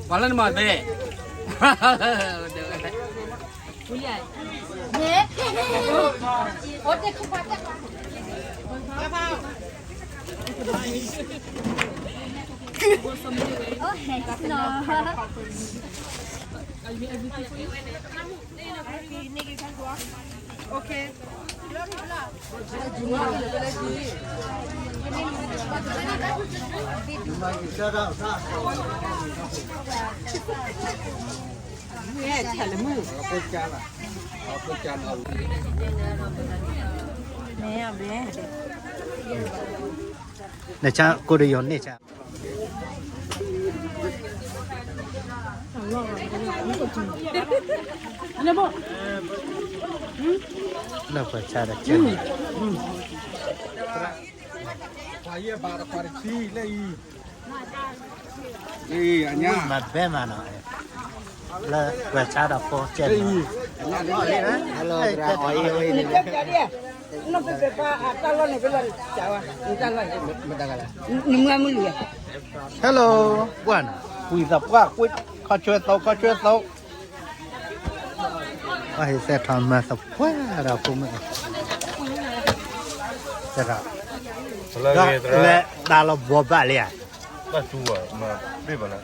ပှၤလၢနမၤသ့, န့ၣ်ဆါကိၣ်ဒီးယိၤန့ၣ်ဆါ လၢပှၤဆါဒီးကဲ ပှၤယဲၢ်ဘးဒီးပှၤတဆံလၢအံၤ, မၤဘဲမးနီၤ, လၢပှၤဆါဒီးဖိကဲ Hello, ပှၢ်နီၤ, ကွံာ်သပှၢ်ကွံာ် ခီဆွဲသိး ခီဆွဲသိး, အဟ့ၣ်သဲထီၣ်မၤသပှၢ်ဒီးဖိမုၣ်, သဲထီၣ်, လၢတၢ်လီၤဘှီဘၣ်လံဧါ, ဘၣ်သူဘၣ်, မၤဘ့ၣ်ဘၣ်လၢ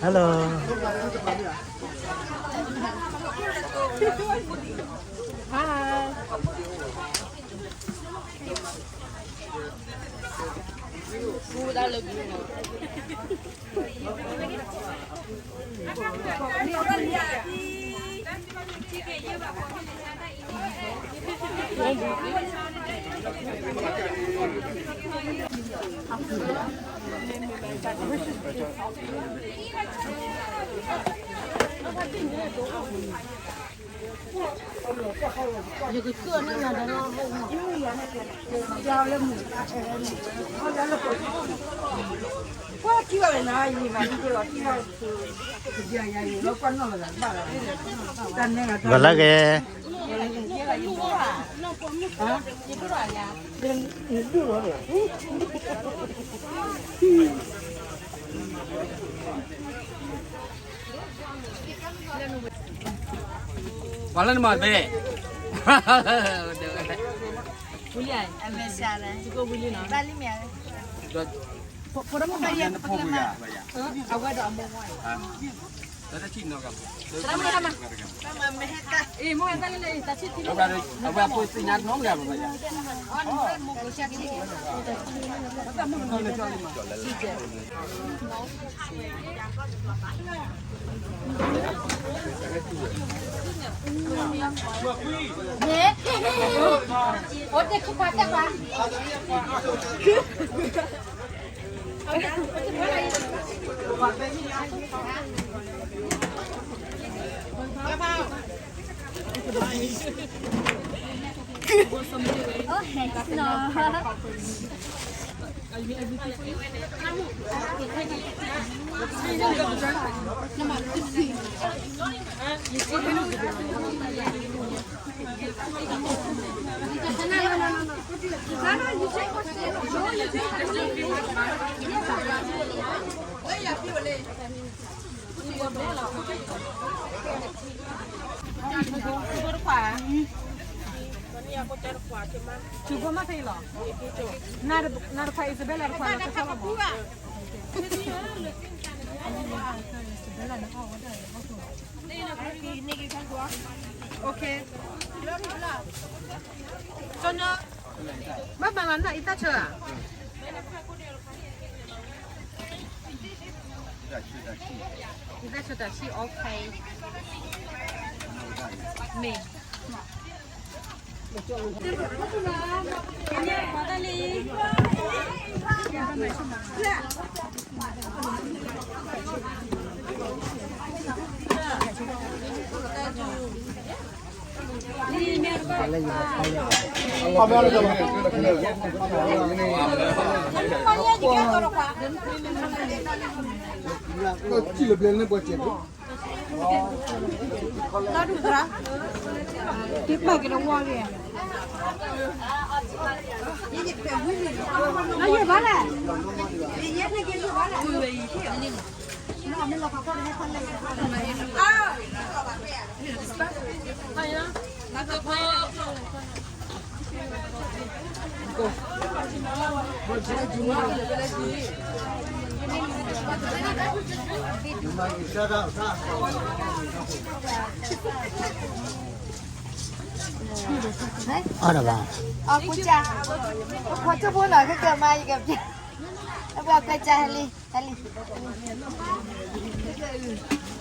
Hello. Hi. ဂီၤလၢဂ့ၤ, ပှၤလၢနမၤသ့, ဝံၤလံ, ဘၣ်လံမ့ၢ်ဧါ, ဖိဒိၣ်မုၣ်ဘၣ်လံ, အဝဲဒီးအမိၢ်မ့ၢ်ဧါ, အဝဲဖိသ့ၣ်ညါနီၢ်မ့ၢ်ဧါ, Okay. ဘၣ်မၤလီၤနၢ်အံၤတၢ်ဆၢဧါ, အံၤတၢ်ဆၢတၢ်ဆံ okay, မ့ၢ် ပှၤလၢယွၤခီလၢ ကံၣ်လၢဘျဲၣ်န့ၣ်ပှၤစဲးဘၣ်, တပာ်က့ၤတဝီက့ၤ, ယဘၣ်လဲၣ်, အီၣ်ဒီးဘၣ်, အီၣ်ကွၢ်ကၢ်, အိၣ်ခိးကၠိဖိနီၤ ခဲကၢၤမး ယက, အပှၤကွဲကၢ်ဟဲလံ, ဟဲလံ,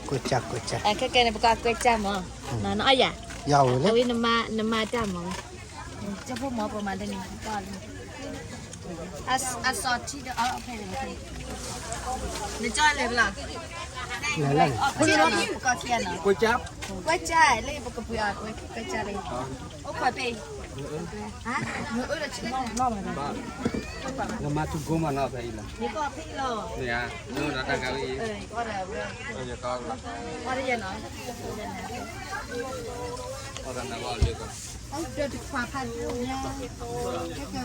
ကွဲကၢ်ကွဲကၢ်, ခဲကၢၤန့ၣ် ပကွၢ်ကွဲကၢ်မး, နအီၣ်ယၤ, ယဝဲလၢ, နမါတၢ်မး, ကၠိဖိမး ပမၤတန့ၢ်, အစီၤထံဒီး, နကၠီလဲၤဘၣ်လီၤ, လဲၤလဲၤ, ကွဲကၢ်, ကွဲကၢ်လၢပကပှ့ၤအီၤ, အိၣ်ခွဲးဖဲအံၤ, နမါထူကိမးနီၤဖဲအံၤလီၤ, နကီၢ်ဖဲအံၤလီၤ, နတၢ်ဂၤဝဲအံၤ, အီၣ်တယဲၢ်နီၤ, အီၣ်တၢ်နဂီၢ်လၢကီၢ်, အီၣ်တခွးဖးဒိၣ်ညါ, ခွးဖးဒိၣ်ညါ,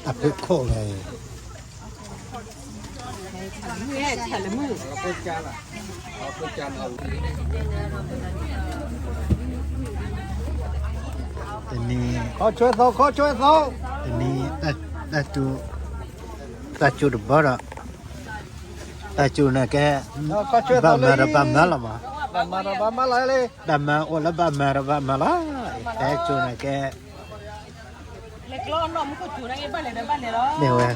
အဖုခိၣ်လဲၣ်, တနံၤ, ခီဆွဲသီ, ခီဆွဲသီ, တနံၤ, တၢ်, တၢ်ကၠိတဘီဒီး, တၢ်ကၠိန့ၣ်ကဲ, ဘၣ်မၤဒီးဘၣ်မၤလီၤမး, ဘၣ်မၤအိၣ်လၢဘၣ်မၤဒီးဘၣ်မၤလီၤ, တၢ်ကၠိန့ၣ်ကဲ မ့ၢ်ဝဲ,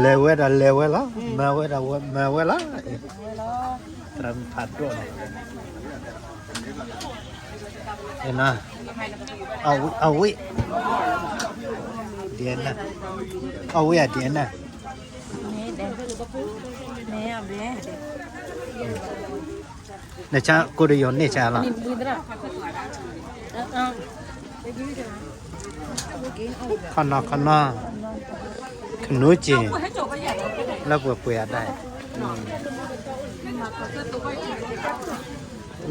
လဲၤဝဲဒီးလဲၤဝဲလီၤ, မၤဝဲဒီးမၤဝဲလီၤ, သရၣ်မုၣ်ဖးဒိၣ်န့ၣ်, အဝံၣ်, ဒ်န, အဝံၣ်ဧါဒ်န, နဆါကိးဒီးယိၤန့ၢ်ဆါလီၤ, ခီနီခီနီ, ခနူက့ၤ, လၢပှဲၤပှဲၤအတၢ်,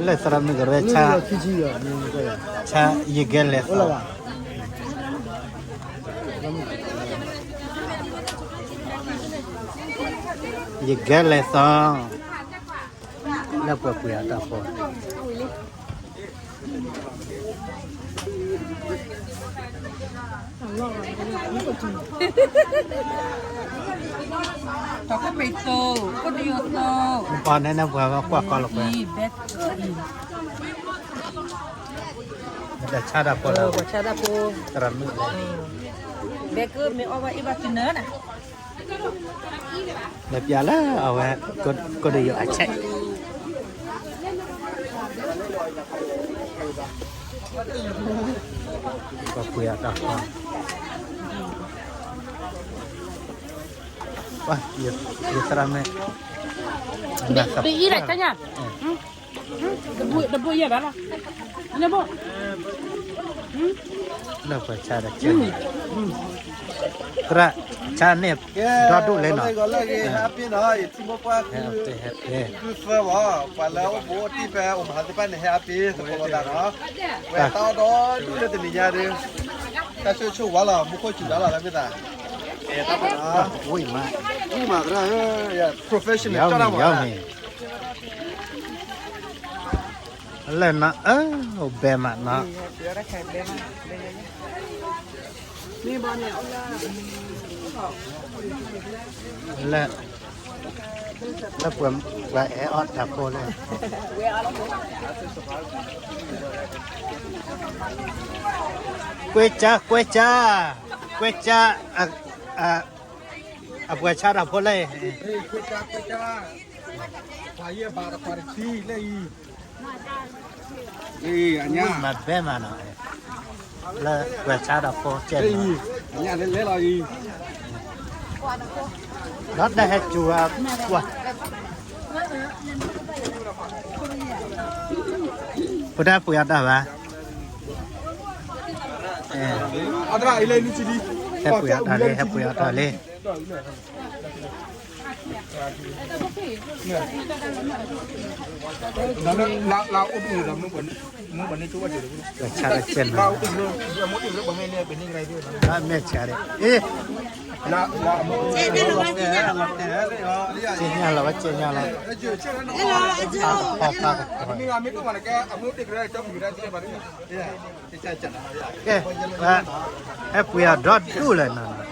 လၢသရၣ်မုၣ်ကရၢဆါ, ဆါယကဲလဲၤသီ, ယကဲလဲၤသီ, လၢပှဲၤပှဲၤအတၢ်ဖိ, ပှၤနဲန့ၣ်ပှၤကွၢ်ကီလီၤပှဲၤ, မ့ၢ်တၢ်ဆါတၢ်ဖိလီၤ, သရၣ်မုၣ်, ဘဲကမ့ၢ်အီၣ်ဘၣ်အ့ၣ်ဘၣ်ကနၢၤနၤ လဲၤပျးလၢအဝဲ, ကဒီးယိၤအဆဲး, ပှၤပှ့ၤအတၢ်ဃီ, ယသရၣ်မုၣ်, တအံၤလဲၣ်, တဘိယဲၢ်ဘၣ်လီၤ, လၢပှၤ, လၢပှၤဆါဒီးကဲ, သရၣ်, ဆါန့ၣ်, ဒီဒိၣ်လဲၣ်နီၤ, ဟဲအပ့ၤနီၤ, ယထံမိၢ်ပှၢ်, ဟဲအပ့ၤ, ဟဲအပ့ၤ, သၢဘၣ်, ပှၤလၢအိၣ်ဘူးအိၣ်တံၢ်ဖဲ အိၣ်မၤသ့ၣ်တဖၣ်န့ၣ် ဟဲအပ့ၤသကိးလိာ်သးနီၤ, ဝဲတၢ်အီၣ်ဒီဒူၣ်လၢတနံၤညါဒီး, တၢ်ဆိၣ်ဆိၣ်ဝါလီၤ, မူခိၣ်စူၤဒၣ်လီၤ လၢမ့ၢ်သး, တၢ်, ဝံၣ်မးသရၣ်ဧၢ, professional ကၠီတၢ်မၤ, လၢနီၤ, အိၣ်ဘဲမးနီၤ, လၢ, လၢပှၤ, ပှၤအဲၣ်အီၣ်တၢ်ဖိလဲၣ်, ကွဲကၠါ, ကွဲကၠါ, ကွဲကၠါ, အပှၤဆါတၢ်ဖိလဲၣ်, ပှၤယဲၢ်ဘၣ်တခွးတဆံလၢအံၤ, မၤဘဲမးနီၤ, လၢပှၤဆါတၢ်ဖိကဲ, လၢအံၤ, ဒီးတၢ်ဟဲစူၤအပှၤ, လၢ ဖိတၢ်ပှ့ၤအီၣ်တၢ်ဘၣ်, ဟဲပှ့ၤအီၣ်တၢ်လံ, ဟဲပှ့ၤအီၣ်တၢ်လံ. ဆၣ်တကဲနီၤ, မဲာ်ဆၣ်ဒီး အ့ ကဲညါလီၤဝဲ ကဲညါလီၤ, ဖးဖးကပီၤ, ကဲ, ဟဲပှ့ၤအီၣ်ဒီဒူၣ်လၢၤနီၤ,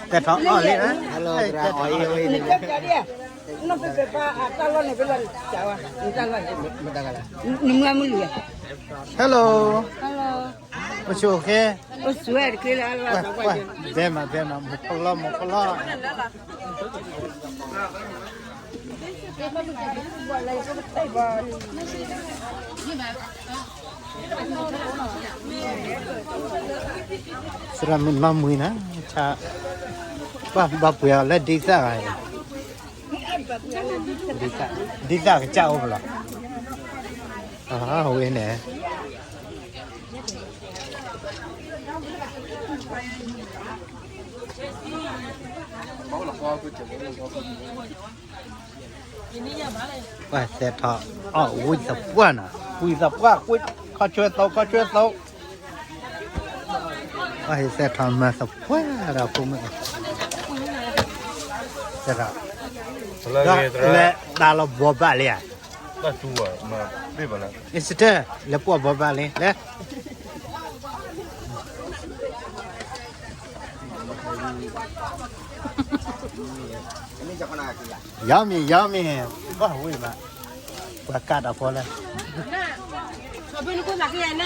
သဲထီၣ်အီၣ်လံ, တၢ်လီၢ်န့ၣ် ပလီၢ်ဝါ, နမုၢ်မုၢ်လံ, hello, အိၣ်ဆူၣ်အိၣ်ချ့, ဘဲမးဘဲမး မိၢ်ဖီလီၢ် မိၢ်ဖီလီၢ် သရၣ်မုၣ်နီၢ်မုၢ်နၤ, ဘၣ်ပှ့ၤအီၤလၢဒ်သၣ်ဂၤ, ဒ်သၣ်ကစၢ်အိၣ်ပလီၤ, အဝဲန့ၣ် ပှၤသဲထီၣ်အီၣ်ဝံသပှၢ်နီၤ, ဝံသပှၢ်, ခီဆွဲသိ, ခီဆွဲသိ, ပှၤဟ့ၣ်သဲထီၣ်မၤသပှၢ်ဒီးဖိမုၣ်, သဲထီၣ်, ဒီးလဲၤတၢ်လီၤဘှီဘၣ်လံဧါ, အ့စတၢၢ် လဲၤပှီၢ်ဘှီဘၣ်လံ လဲၤ ယီမံၤ ယီမံၤ, ဘၣ်ဝံၤမး, ပှၤကးတၢ်ဖိလၢ န